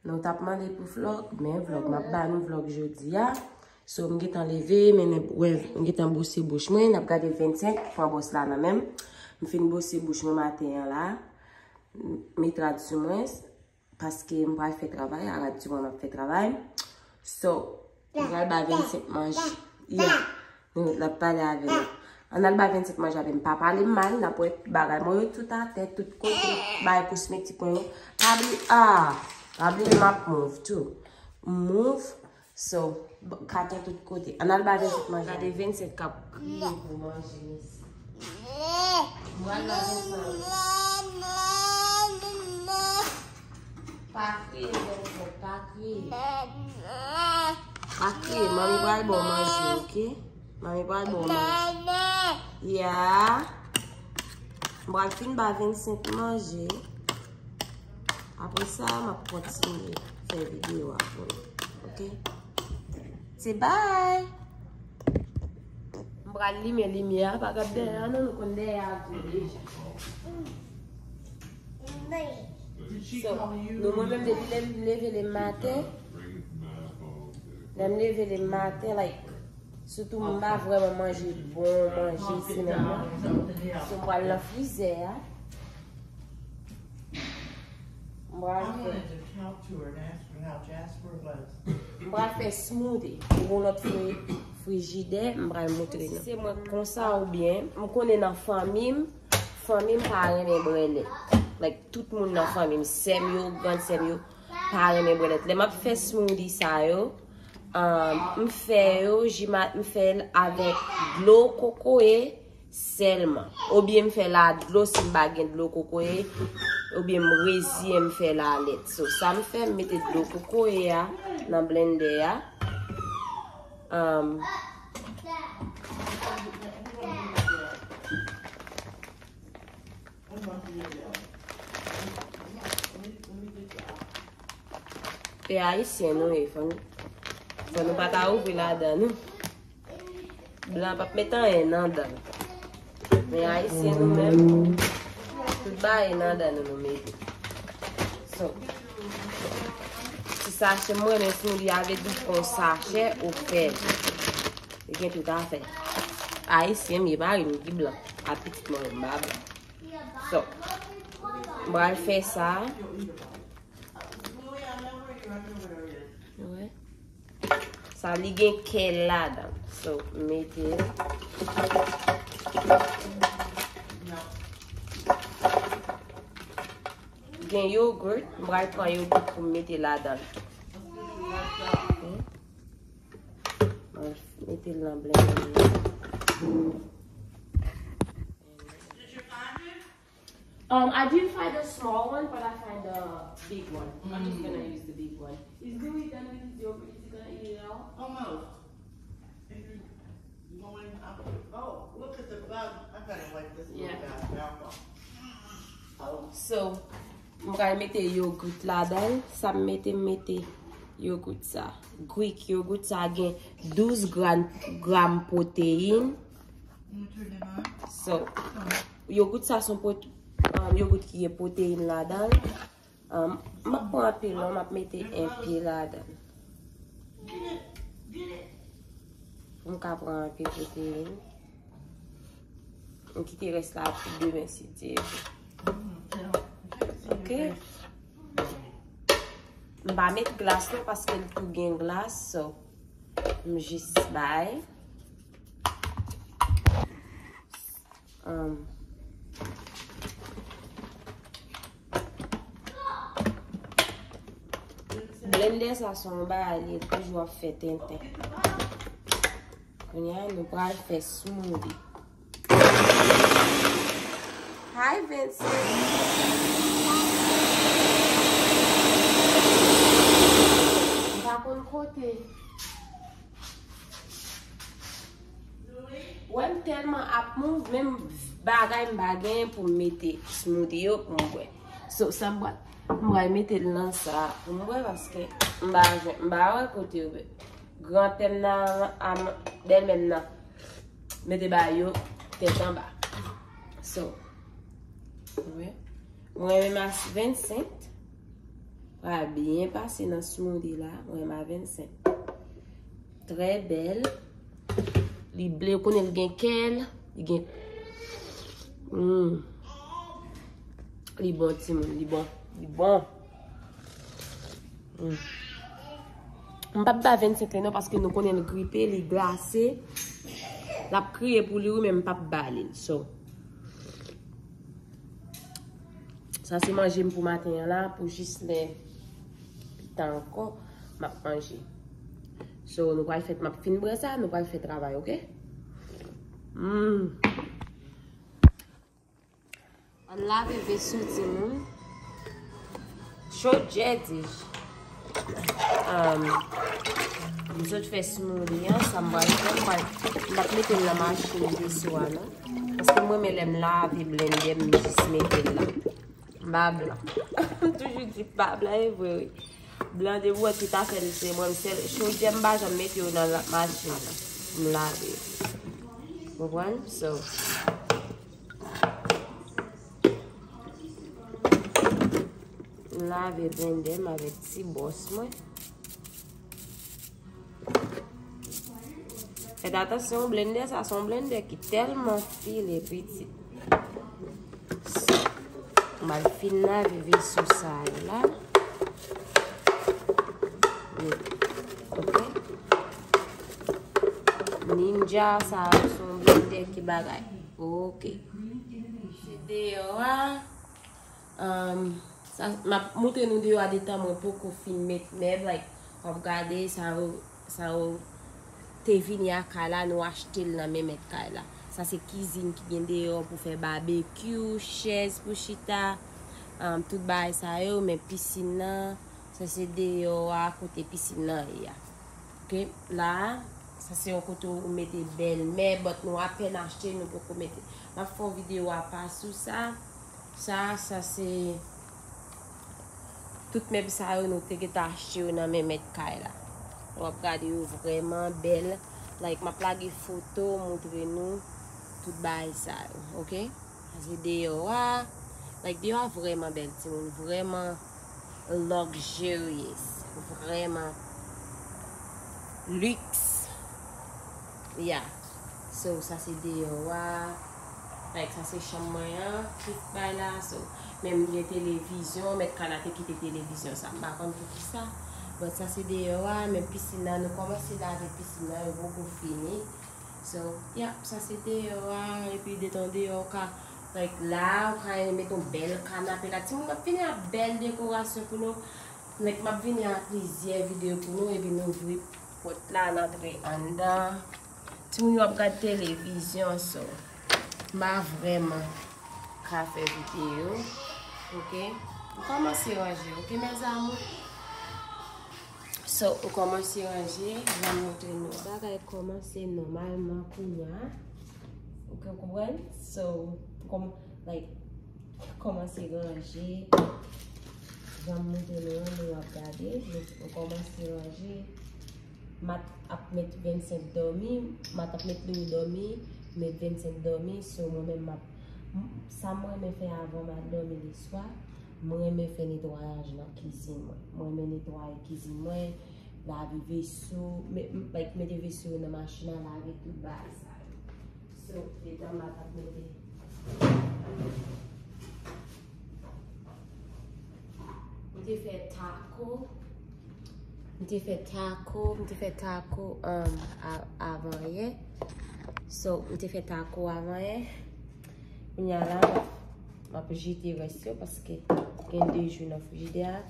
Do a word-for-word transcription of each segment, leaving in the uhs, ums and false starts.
Nou t ap mande pou vlog, men vlog, m ap ba nou vlog jodi a. So, m gentan leve, men, men, wè, m gentan bwose bouch mwen, n ap gade vennsenk, pran bwòs la nan men m. M fin bwose bouch mwen maten an la. M met rad sou mwen, paske m pral fè travay, a rad sou mwen m ap fè travay. So, m pral ba vennsenk manje. Yeah. Nou, l ap pale avè nou. Ann al ba vennsenk manje avè m. Pa pale m mal, n ap wè bagay mwen yo tout atè, tout kote, bagay kosmetik mwen yo. Pa bliye, ah, pa bliye m ap move tou. Move, so, b- katon tout kote. Ann al ba vennsenk manje. Gade vennsenk k ap kriye pou manje, mesye. M pral ba vennsenk manje. Pa kriye, Vincent, pa kriye. Pa kriye, manmi pral ba w manje, oke? Manmi pral ba w manje. Ya. M pral fin ba vennsenk manje. Apre sa, m ap kontinye fè videyo a pou nou, oke? Se bay! M pral limen limyè a, pa gad dèyè a non, nou konn dèyè a gwo deja. So, nou, mwen menm depi lè m leve le maten, lè m leve le maten, like, sitou m pa vrèman manje bon manje semèn nan. So, m pral nan frizè a. M pral fè, m pral fè smoothie. Ou gon lòt fri- frijidè, m pral montre nou. Se mwen konsa oubyen, m konnen nan fanmi m, fanmi m pa renmen bwè lèt. Like, tout moun nan fanmi m, sè m yo, grann sè m yo, pa renmen bwè lèt. Lè m ap fè smoothie sa yo, um, m fè yo, jima- m fè l avèk dlo kokoye sèlman. Oubyen m fè l a dlo si m pa gen dlo kokoye, oubyen m reziyen m fè l a lèt. So, sa m fè, m mete dlo kokoye a nan blendè a. Um, E ayisyen nou ye, fò nou, fò nou pa ta ouvri ladan nou. Blan p ap met anyen nan dan l. Men ayisyen nou menm, tout bagay nan dan nou nou mete. So, ti sachè mwen, men si nou li a vle di fè yon sachè, ou fè l. Li gen tout afè. Ayisyen m ye, mari m ki blan. A pitit mwen, m pa blan. So, m pral fè sa. Wè. Sa li gen kè ladan. So, mete. Gen yogurt, m pral pran yogurt pou m mete ladan. Mete l nan blender. Um, I didn't find the small one, but I find the big one. I'm just gonna use the big one. Is Louis done with his yogurt? Is he gonna eat it all? Almost. If you going up, oh, look at the bug. I gotta wipe this little guy out. Oh. So, m pral mete yogurt ladan l. Sa m mete, m mete yogurt sa. Greek yogurt sa gen douz gram, gram pwoteyin. So, yogurt sa se yon pwot-, um, yogurt ki gen pwoteyin ladan l. Um, m ap pran anpil non, m ap mete enpe ladan l. Pou m ka pran anpil pwoteyin. M kite rès la pou demen si Dye vle. Ok. M pa met glas non paske l tou gen glas, so m jis bay. Um, blender sa se yon bagay li toujou ap fè tenten. Kounye a nou pral fè smoothie. Hi Vincent. M pa konn kote. Wè m tèlman ap move, menm bagay m pa genyen pou m mete smoothie yo pou m bwè. So, sa m pral, m pral mete l nan sa pou m bwè paske m pa jwenn, m pa wè kote yo. Gran pè m nan, a, bèlmè m nan mete bagay yo tèt anba. So, wè. Mwen menm a vennsenk. Pral byen pase nan smoothie la, mwen a vennsenk. Trè bèl. Li ble, ou konnen l gen kèl. Li gen. Mm. Li bon, timoun. Li bon. Li bon. Mm. M p ap ba vennsenk li non, paske nou konnen l gripe, li glase. L ap kriye pou li, wi, men m p ap ba li l. So, sa se manje m pou maten an la, pou jis lè pita ankò, m ap manje. So, nou pral fè, m ap fin bwè sa, nou pral fè travay, oke? Mm. Ann lave veso, timoun. Chodyè di. Um, m sot fè smoothie an, sa m pral fè, m pral, m p ap mete l nan machin veso a, non. Paske m renmen lè m lave blendè, m jis mete l la. M pa blan. M toujou di m pa blan, e vre, wi. Blan de bwè tout afè l se mwen, m sèl, chodyè m pa janm mete yo nan la, machin nan. M lave yo. Konprann? So, m lave blendè m avèk ti bwòs mwen. Fèt atansyon, blendè sa se yon blendè ki tèlman file pitit. M al fin lave veso sa yo la. Ok. Ninja sa se yon blendè ki bagay. Ok. Se deyò a. Um, sa, m ap montre nou deyò a detan mwen poko fin met mèb, like, w ap gade sa yo, sa yo te vini ak kay la, nou achte l nan men mèt kay la. Sa se kizin ki gen deyò pou fè babekyou, chèz pou chita, um, tout bagay sa yo, men pisin nan, sa se deyò a kote pisin nan ye a. Ok, la, sa se yon kote ou mete bèl mèb, but nou apèn achte, nou poko mete. M ap fè yon videyo apa sou sa. Sa, sa se tout mèb sa yo nou te gentan achte yo nan men mèt kay la. W ap gade yo vrèman bèl. Like, m ap lage foto, montre nou tout bagay sa yo, ok? Sa se deyò a. Like, deyò a vrèman bèl, timoun. Vrèman luxurious. Vrèman luxe. Yeah. So, sa se deyò a. Like, sa se chanm mwen an. Tout bay la. So, men m gen televizyon. Mèt kay la te kite televizyon sa. M pa konn poukisa. But sa se deyò a. Men pisin nan, nou kòmanse lave pisin nan. Yo poko fini. So, yap, sa se deyò a, epi detan deyò ou ka, like, la, ou ka met yon bèl kanape la. Timoun, m ap vini ak bèl dekorasyon pou nou. Like, m ap vini ak plizyè videyo pou nou, epi nou ouvri pòt la, n antre anndan. Timoun yo ap gade televizyon, so, m pa vrèman ka fè videyo, ok? M kòmanse ranje, ok, mes amours? So, m kòmanse ranje, jan m montre nou an. Bagay kòmanse nòmalman kounya. Ou konprann? So, m kòm-, like, kòmanse ranje. Jan m montre nou an, nou ap gade. M, m kòmanse ranje. Mat ap met vennsenk dòmi, Mat ap met Leo dòmi, met vennsenk dòmi. So, mwen menm m ap, m, sa mwen renmen fè avan Mat dòmi leswa, mwen renmen fè netwayaj nan kizin mwen. Mwen renmen netwaye kizin mwen, lave veso, me-, m-, like, mete veso yo nan machin nan, lave tout bagay sa yo. So, detan Mat ap mete. M te fè tako. M te fè tako, m te fè tako, um, a-, avan yè. So, m te fè tako avan yè. Kounya la, m ap jete rès yo paske gen de jou nan frijidè a.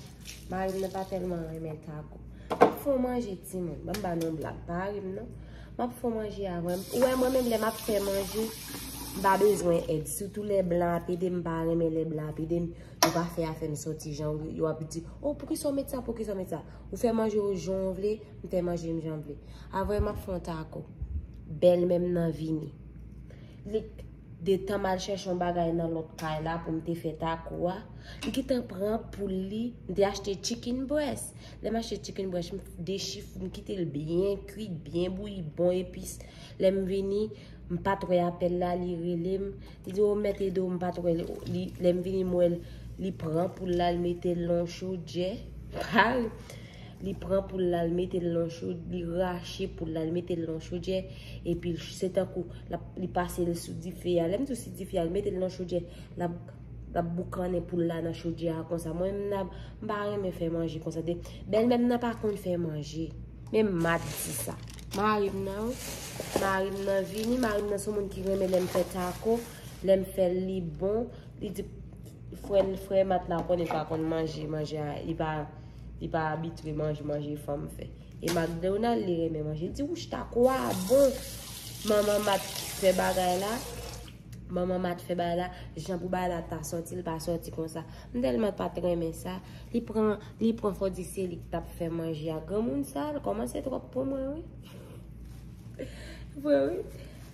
Mari m nan pa tèlman renmen tako. M ap fè w manje, timoun. Ban m ba nou blag. Mari m non. M ap fè w manje avan. Ou wè, mwen menm lè m ap fè manje, m pa bezwen èd. Sitou lè blan ap ede m, m pa renmen lè blan ap ede m. Nou pa fè afè n sòti jan yo ap di, "Oh, poukisa w met sa, poukisa w met sa?" Ou fè manje w jan w vle, m fè manje m jan m vle. Avan m ap fè yon tako. Bèlmè m nan vini. Li, detan m al chèche yon bagay nan lòt kay la pou m te fè tako a, li gentan pran poul li, m te achte chicken breast. Lè m achte chicken breast, m dechif-, m kite l byen kuit, byen bouyi, bon epis. Lè m vini, m pa t wè apèl la, li rele m. Li di, "O, mèt ede w, m pa t wè li." Lè m vini, m wè l, li pran poul la, li mete l nan yon chodyè. Pare. Li pran poul la, li mete l nan chod, li rache poul la, li mete l nan chodyè, epi l- se tankou l ap- li pase l sou dife a. Lè m di w sou dife a, li mete l nan chodyè, l ap, l ap boukannen poul la nan chodyè a konsa. Mwen menm, m pa renmen fè manje konsa. De- Bèlmè m nan pa konn fè manje. Men m ap di sa. Mari m nan, wi. Mari m nan vini, mari m nan se yon moun ki renmen lè m fè tako, lè m fè l li bon. Li di, frè, frè Mat la konnen pa konn manje, manje a, li pa, li pa abitye manje, manje fanm fè. E McDonald, li renmen manje. Li di, wouch, tako a bon. Manman Mat fè bagay la. Manman Mat fè bagay la. Jan pou bagay la ta sòti, li pa sòti konsa. M tèlman pa t renmen sa. Li pran, li pran fò di se li ki t ap fè manje a. Granmoun sa, l kòmanse twòp pou mwen, wi. Vre, wi.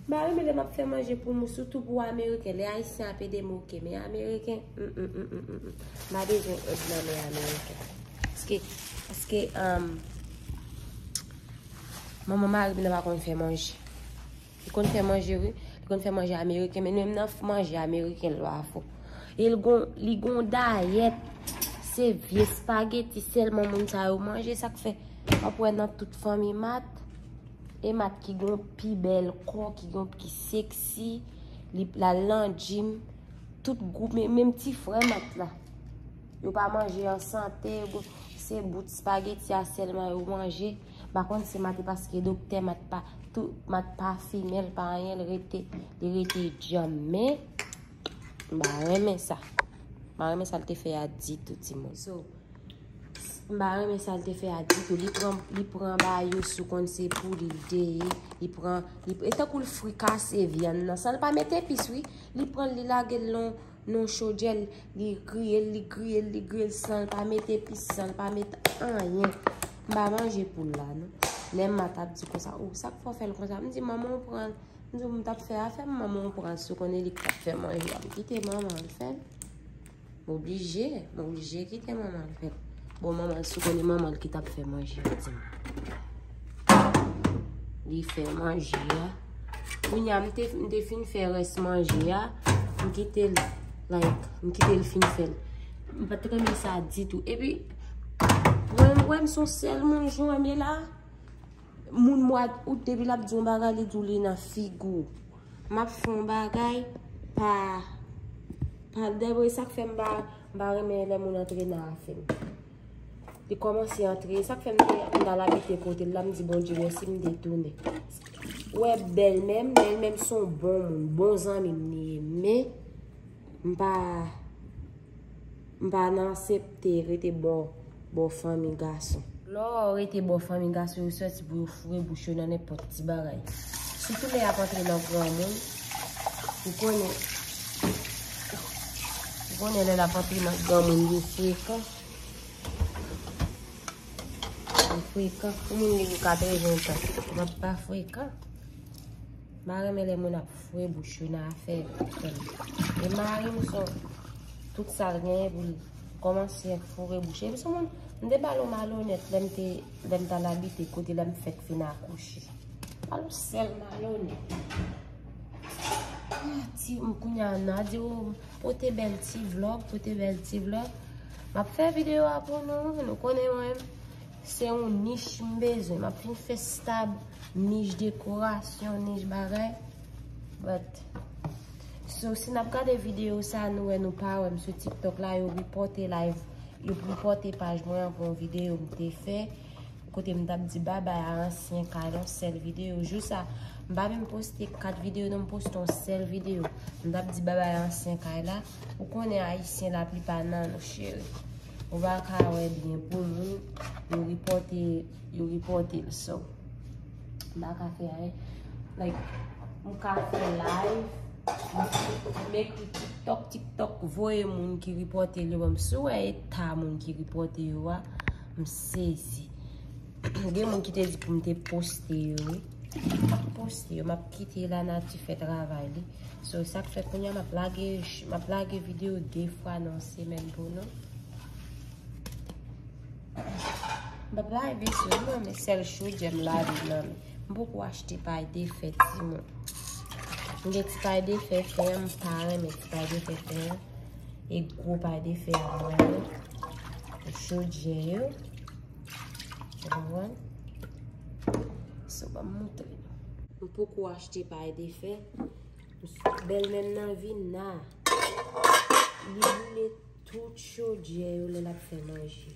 M pa renmen lè m ap fè manje pou moun, sitou pou Ameriken. Lè Ayisyen ap ede m, oke, men Ameriken, mm, mm, mm, mm, mm, mm. M pa bezwen èd nan men Ameriken. Paske, paske, um, manman mari m nan pa konn fè manje. Li konn fè manje, wi. Li konn fè manje ameriken, men li menm nan f- manje ameriken l pa fò. E l gon, li gon dayèt. Se vye spageti sèlman moun sa yo manje, sa k fè w ap wè nan tout fanmi Mat, e Mat ki gon pi bèl kò, ki gon ki seksi, li l al nan gym, tout gwoup, men- menm ti frè Mat la. Yo pa manje an sante, yo- se bout spageti a sèlman yo manje. M pa konn si Mat e paske doktè Mat pa, tou, Mat pa fimen l, pa anyen, l rete, li rete djanm. Men, m pa renmen sa. M pa renmen sa l te fè a ditou, timoun. So, m pa renmen sa l te fè a ditou. Li pran, li pran bagay yo sou konn se pou li l te ye. Li pran, li, e tankou l frikase vyann nan, san l pa met epis, wi. Li pran l, li lage l nan, nan chodyè, li griye l, li griye l, li griye l, san l pa met epis, san l pa met anyen. M pa manje poul la, non. Lè Mat ap di konsa, o, sa k fè w fè l konsa? M di, manman w pran l. M di, m t ap fè afè m, manman w pran l, si w konnen li k t ap fè manje a. M kite manman l fè l. M oblije, m oblije kite manman l fè l. Bon, manman l, si w konnen manman l ki t ap fè manje a, di m. Li fè manje a. Kounye a, m te, m te fin fè rès manje a. M kite l, like, m kite l fin fè l. M pa t renmen sa ditou. Epi, mwen, m wè m se yon sèl moun jwenn la. Moun mwa out, depi l ap di yon bagay, li di w li nan figi w. M ap fè yon bagay, pa, pa, dayè sa k fè m pa, m pa renmen lè moun antre nan afè m. Li kòmanse antre, sa k fè m te, m t al abite kote l la, m di Bondye mèsi, m te tounen. Ou wè bèlmè m, bèlmè m se yon bon moun, bon zanmi m li ye, men m pa, m pa nan aksepte rete bò, bò fanmi gason. Lè w rete bò fanmi gason, yo sòti pou yo foure bouch yo nan nenpòt ti bagay. Sitou lè y ap antre nan granmoun, ou konnen, ou konnen lè l ap antre nan granmoun, yo frekan. Yo frekan. Pou moun ki gen katreven tan, m ap pa frekan. M pa renmen lè moun ap foure bouch yo nan afè fanm. E mari m se tout sa l genyen pou l kòmanse foure bouch. Epi se moun, m te ba l yon malonèt lè m te, lè m t al abite kote lè m fèk fin akouche. Ba l yon sèl malonèt. Ah, ti, m kounye a, n a di, o, pote bèl ti vlòg, pote bèl ti vlòg. M ap fè videyo a pou nou, nou konnen mwen. Se yon nich m bezwen. M ap fin fè stab, nich dekorasyon, nich bagay. But, so, si n ap gade videyo sa, nou wè nou pa wè m sou TikTok la, yo ripòte live, yo ripòte paj mwen an pou yon videyo m te fè. Kote m t ap di babay a ansyen kay la, yon sèl videyo. Jou sa, m pa menm poste kat videyo, non, m poste yon sèl videyo. M t ap di babay a ansyen kay la. Ou konnen ayisyen laplipa nan nou, cheri. Ou pa ka wè byen pou moun, yo ripòte, yo ripòte l, so. M pa ka fè anyen. Like, m ka fè live, m ekri TikTok, TikTok voye moun ki ripòte l yo ban m. Si w wè eta moun ki ripòte yo a, m sezi. Gen moun ki te di pou m te poste yo, wi. M ap poste yo, m ap kite lanati fè travay li. So, sa k fè kounye a m ap lage, m ap lage videyo de fwa nan semèn pou nou. M p ap lave vesye, non, men sèl chodyè m lave nan men. M poko achte pay de fè, timoun. M gen ti pay de fè fen an, m pa renmen ti pay de fè fen an. E gwo pay de fè a mwen. Chodyè yo. Ou konprann? So, ban m montre nou. M poko achte pay de fè. Bèlmè m nan vin la. Li boule tout chodyè yo lè l ap fè manje.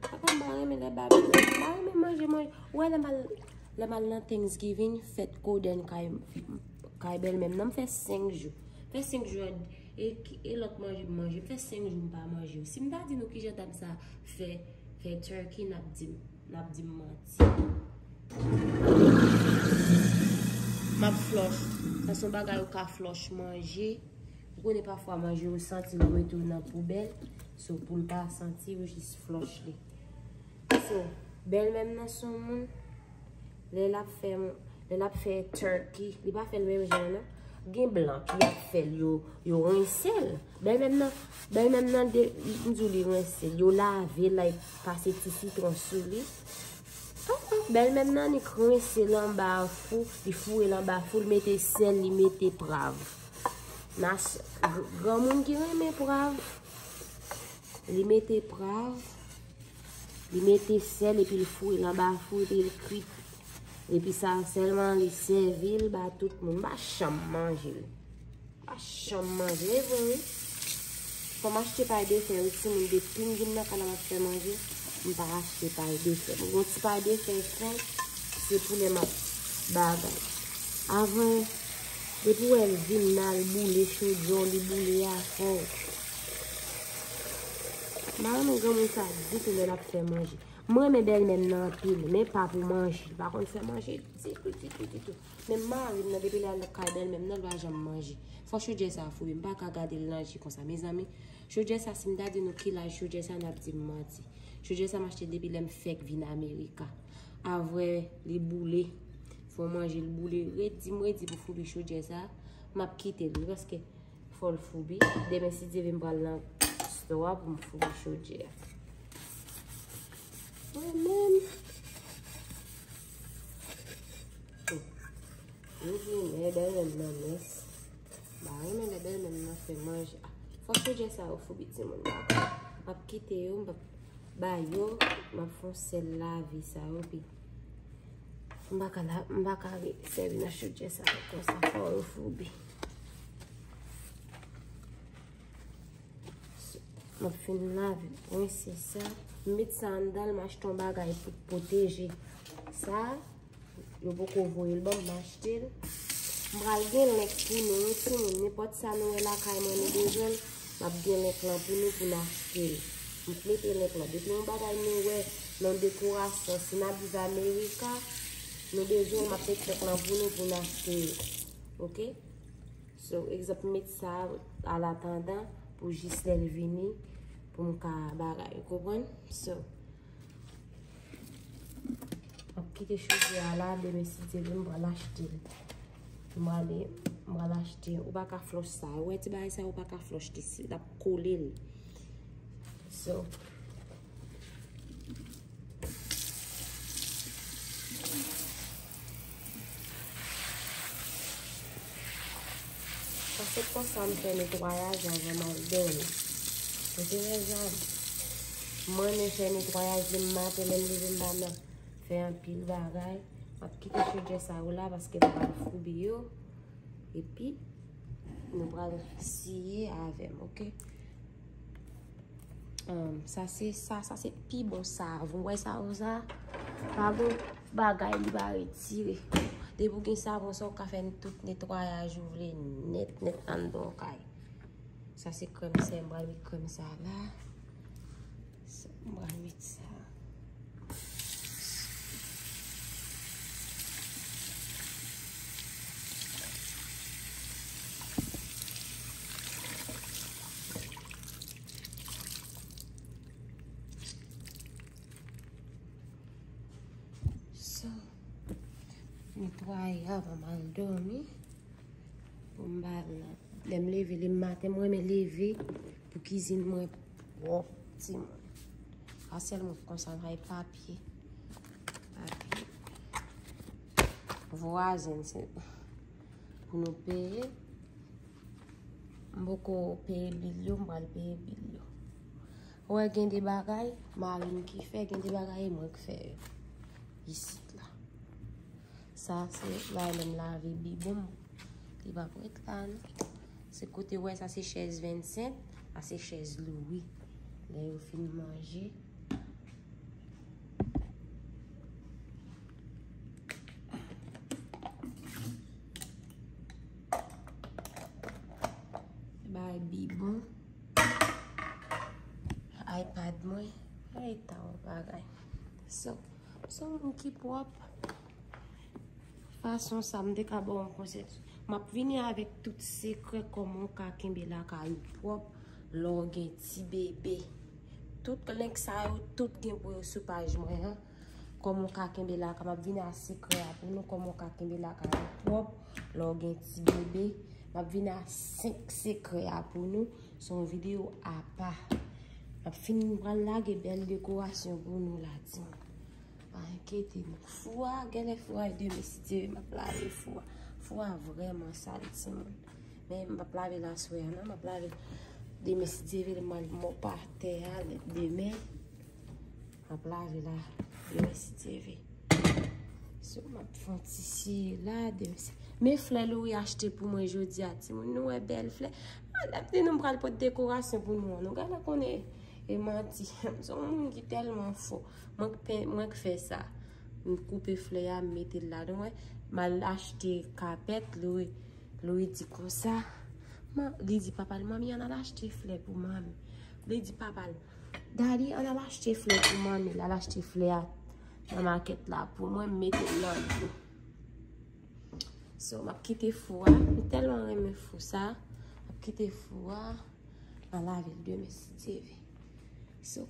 Papa m pa renmen lè babi, m pa renmen manje, manje. Ou wè lè m al, lè m al nan Thanksgiving, fèt kodenn kay, kay bèlmè m nan, m fè senk jou. Fè senk jou, e, e lòt manje m manje, m fè senk jou m pa manje. Si m ta di nou kijan dam sa fè, fè turkey, n ap di m, n ap di m manti. M ap flòch. Sa se yon bagay ou ka flòch manje. Ou konnen pafwa manje ou santi l ou mete l nan poubèl. So, pou l pa santi, ou jis flòch li. So, bèlmè m nan se yon moun, lè l ap fè, lè l ap fè turkey, li pa fè l menm jan non. Gen blan ki ap fè l, yo, yo rense l. Bèlmè m nan, bèlmè m nan, de, m di w li rense l, yo lave l, like, pase ti sitwon sou li. Ah, ah, bèlmè m nan, li rense l anba fou, li foure l anba fou, li mete sèl, li mete prav. Mas, gr-, granmoun ki renmen prav, li mete prav, li mete sèl, epi l foure l anba fou, epi l kwit. Epi sa sèlman li sèvi l ba tout moun. M pa janm manje l. M pa janm manje, e vre wi. Fò m achte pay de fè wi, timoun, depi m vin nan kay la m ap fè manje, m pa achte pay de fè. M gon ti pay de fè fen, se pou lè m ap bagay. Avan, depi w wè l vin la, l boule chodyè w, li boule afè w. M pa renmen granmoun sa ditou lè l ap fè manje. M renmen bèlmè m nan anpil, men pa pou manje. Li pa konn fè manje ditou, ditou, ditou. Men mari m nan, depi l al kay bèlmè m nan, l pa janm manje. Fò chodyè sa foubi, m pa ka gade l nan je konsa. Mezanmi, chodyè sa, si m ta di nou ki laj chodyè sa, n ap di m manti. Chodyè sa, m achte l depi lè m fèk vin Amerika. Avrè li boule, fò manje l boule, redi, m redi pou foubi chodyè sa, m ap kite l wi, paske fò l foubi. Demen, si Dye vle, m pral nan store a pou m foubi chodyè a. Mwen menm. Yo vini, bèlmè m nan mès. M pa renmen lè bèlmè m nan fè manje. Ah, fò chodyè sa yo foubi timoun. M ap kite yo, m ap ba yo, m ap fè yon sèl lave sa yo, pi m pa ka la, m pa ka re-, sèvi nan chodyè sa yo konsa, fò yo foubi. M ap fin lave, rense sa. M met sa anndan l, m achte yon bagay pou pwoteje sa. Yo poko voye l ban m, m achte l. M pral gen link pou nou, wi, timoun. Nenpòt sa nou wè lakay mwen nou bezwen l, m ap gen link lan pou nou pou n achte l. M mete link lan. Depi yon bagay nou wè nan dekorasyon, si n ap viv Amerika, nou bezwen l, m ap met link lan pou nou pou n achte l. Oke? So, egzanp, m met sa alatandan pou jis lè l vini, pou m ka bagay, ou konprann? So, m ap kite chodyè a la, demen si Dye vle, m pral achte l. M prale, m pral achte, ou pa ka flòch sa. Ou wè ti bagay sa, ou pa ka flòch li, l ap kole l. So, Paske konsa m fè netwayaj anvan m al dòmi. Ou te wè jan m renmen fè netwayaj demen maten, lè m leve m pa nan fè anpil bagay. M ap kite chodyè sa yo la paske m pral foubi yo. Epi, nou pral siye avè m, oke? Ahn, sa se, sa, sa se pi bon savon. Ou wè savon sa? Pa gon bagay li pa retire. Depi w gen savon sa, ou ka fè tout netwayaj ou vle nèt, nèt anndan yon kay. Sa se krèm sè, m pral met krèm sa la. Sa, m pral met sa. So, netwaye avan m al dòmi. Pou m pa al nan. Lè m leve, lè m maten, m renmen leve pou kizin mwen pwòp, timoun. Pa sèlman konsa, m ay papye. Papye. Vwazen, se pou nou peye. M poko peye bil yo, m pral peye bil yo. Ou wè, gen de bagay mari m ki fè, gen de bagay e mwen k fè yo isit la. Sa se bagay lè m lave bibon m. Li p ap ret la non. Se kote w wè sa se chèz Vincent, sa se chèz Louis. Lè yo fin manje. Bay bibon. iPad mwen. Ay, ta yon bagay. So, m se yon moun ki pwòp. Fason sa, m te ka ba w yon konsèy. M ap vini avèk tout sekrè kòman w ka kenbe lakay ou pwòp lè w gen ti bebe. Tout link sa yo, tout gen pou yo sou paj mwen an. Kòman w ka kenbe lakay, m ap vini a sekrè a pou nou, kòman w ka kenbe lakay ou pwòp lè w gen ti bebe. M ap vini a senk sekrè a pou nou, se yon videyo apa. M ap fin pral lage bèl dekorasyon pou nou la, timoun. Pa enkyete nou. Fou a, genlè fou a, e demen si Dye vle, m ap lave fou a. Fou a vrèman sal, timoun. Men m p ap lave l aswè a non, m ap lave l demen si Dye vle, m al mòp atè a, demen. M ap lave la, demen si Dye vle. So, m ap fè yon ti siye la, demen si. Men flè Louis achte pou mwen jodi a, timoun, nou wè bèl flè. A, lè m di nou m pral pote dekorasyon pou nou an, nou genlè konnen e manti. M se yon moun ki tèlman fò. Mwen k pen, mwen k fè sa. M koupe flè a, m mete l ladan, wè. M al achte kapèt, Louis, Louis di konsa. Ma, li di papa l, "Manmi, ann al achte flè pou manmi." Li di papa l, "Daddy, ann al achte flè pou manmi." L al achte flè a nan makèt la pou mwen, m mete l nan dlo. So, m ap kite fou a. M tèlman renmen fou sa. M ap kite fou a. M a lave l demen si Dye vle. So,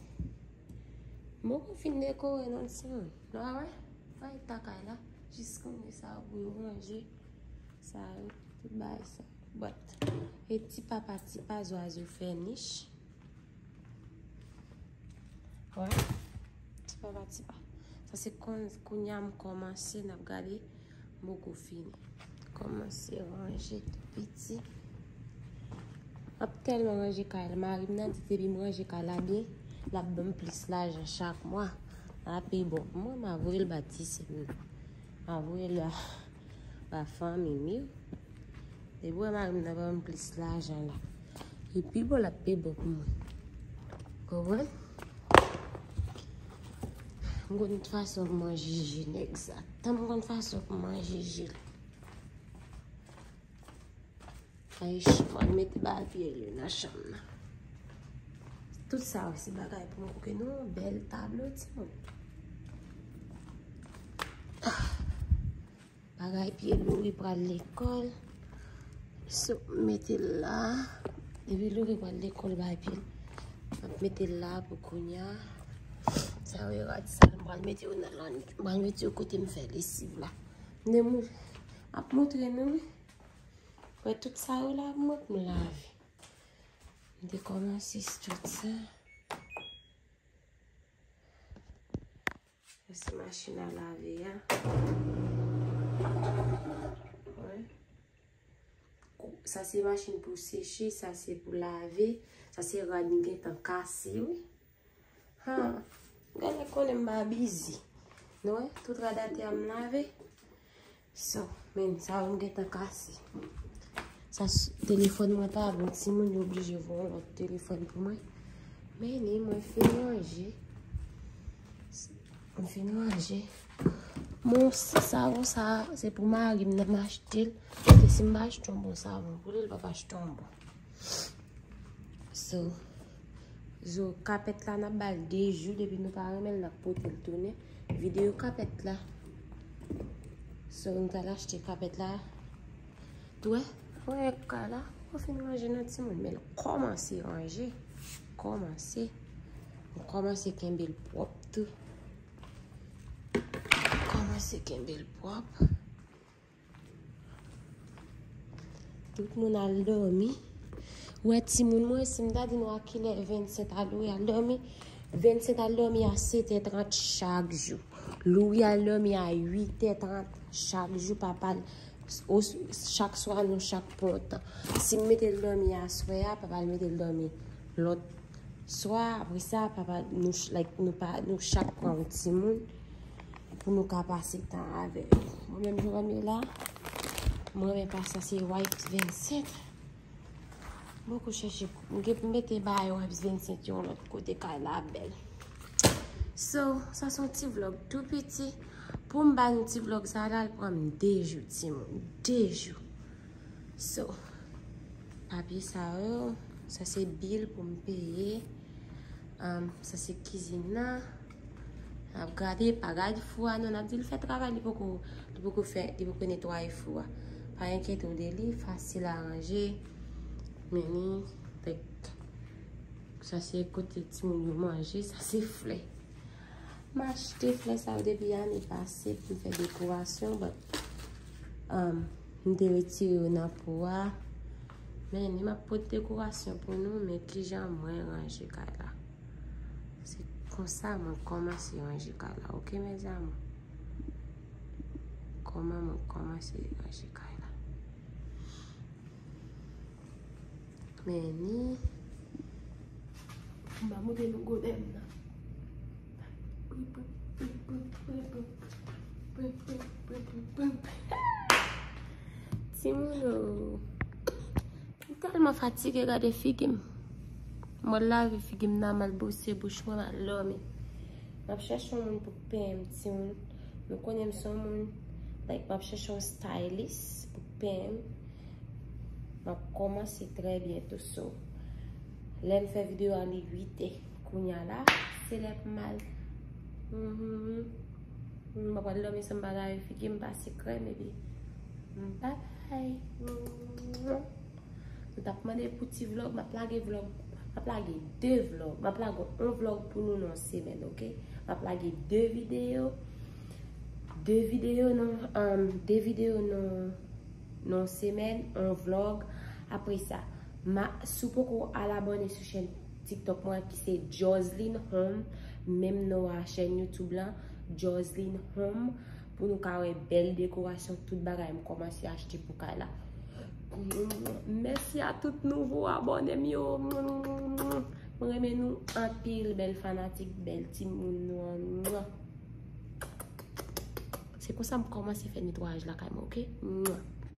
m poko fin dekore non, timoun. Nou a wè? Wè eta kay la. Jis konnen sa pou yo ranje. Sa yo, tout bagay sa. But, e ti pa pa ti pa zwazo fè nich. Wè. Ti pa pa ti pa. Sa se kon, kounye a m kòmanse, n ap gade, m poko fini. Kòmanse ranje tou piti. M ap tèlman ranje kay la. Mari m nan di depi m ranje kay la byen, l ap ban m plis lajan chak mwa. L ap peye bò pou mwen, m a voye l ba ti sè m nan. M a voye l ba, ba fanmi m yo. Depi w wè mari m nan ban m plis lajan la. Epi bon, l ap peye bò pou mwen. Konprann? M konn tout fason pou mwen jije nèg sa. Tan m konn fason pou mwen jije l. Ay, mwen mete bagay pye li nan chanm nan. Tout sa yo se bagay pou mwen, pou ke nou yon bèl tablo, timoun. Ah. Bagay pye Louis pral lekòl. So, m mete l la. Depi Louis pral lekòl, bagay pye l. M ap mete l la pou kounye a. Sa yo rad sal, m pral mete yo nan lann. M pral mete yo kote m fè lesiv la. M te mou-, ap montre nou, wi. Wè tout sa yo la, mwen pou m lave. M te kòmanse tout sa. Sa se machin a lave a. Wè. Sa se machin pou seche, sa se pou lave, sa se rad m gentan kase, wi. Ha, genlè konnen m pa bizi. Nou wè, tout rad atè a m lave. So, men, sa yo m gentan kase. Sa s-, telefòn mwen pa bon, timoun yo oblije voye yon lòt telefòn pou mwen. Men ni mwen fin ranje. Mwen fin ranje. Bon, savon sa, se pou mari m nan m achte l. Paske si m pa achte yon bon savon pou li, l p ap achte yon bon. So, zo kapèt la, n ap ba l de jou, depi nou pa renmen l, n ap pote l tounen. Videyo kapèt la. So, nou t al achte kapèt la. Tou wè, wè kay la, ou fin ranje nan timoun, men l kòmanse ranje. Kòmanse. Ou kòmanse kenbe l pwòp tou. Kòmanse kenbe l pwòp. Tout moun al dòmi. Wè timoun mwen, si m ta di nou a kilè Vincent al, Louis al dòmi, Vincent al dòmi a sèt è trant chak jou. Louis al dòmi a uit è trant chak jou, papa l, o, chak swa nou chak pran tan. Si m mete l dòmi aswè a, papa l mete l dòmi lòt Swa apre sa, papa, nou, ch- like, nou, pa, nou chak pran yon timoun pou nou ka pase tan avè yo. Mwen menm, Giovanni la, mwen renmen pa sa, se wipes Vincent. Mwen ko chèche, m gen pou mete bagay wipes Vincent yon lòt kote, kay la bèl. So, sa se yon ti vlog tou piti. Pou m ba nou ti vlog sa la, l pran m de jou, timoun. De jou. So, papye sa yo, sa se bil pou m peye. Um, sa se kizin nan. N ap gade, pa gade fou a non, n ap di l fè travay, li poko, li poko fè, li poko netwaye fou a. Pa enkyete w de li, fasil a ranje. Men li, like, sa se kote timoun yo manje, sa se flè. M achte flè sa yo depi ane pase pou m fè dekorasyon, but um, m te retire yo nan po a. Men ni m ap pot dekorasyon pou nou, men kijan mwen ranje kay la. Se konsa mwen kòmanse ranje kay la, oke, mes amours? Kòman mwen kòmanse ranje kay la? Men ni. M pa montre nou gode m nan. Timoun, oh. M tèlman fatige, gade figi m. Mwen lave figi m nan, m al bwose bouch mwen, m al dòmi. M ap chèche yon moun pou penyen m, timoun. Nou konnen m se yon moun, like, m ap chèche yon stylist pou penyen m. M ap kòmanse trè byento, so. Lè m fè videyo a, li uit è. Kounya la, se lè pou m al. Mhm. M pa pral dòmi san m pa lave figi m, pa sekrè, baby. Bye bye. Nou t ap mande pou ti vlog, m ap lage vlog, m ap lage de vlog, m ap lage yon vlog pou nou nan semèn, oke? M ap lage de videyo, de videyo nan, um, de videyo nan, nan semèn, yon vlog. Apre sa, ma, si w poko al abòne sou chèn TikTok mwen ki se Joslyn Home, menm non a chèn YouTube lan, Joslyn Home, pou nou ka wè bèl dekorasyon, tout bagay m kòmanse achte pou kay la. Mèsi a tout nouvo abòne m yo. Mwen renmen nou anpil, bèl fanatik, bèl timoun nou an. Se konsa m kòmanse fè netwayaj lakay mwen, oke?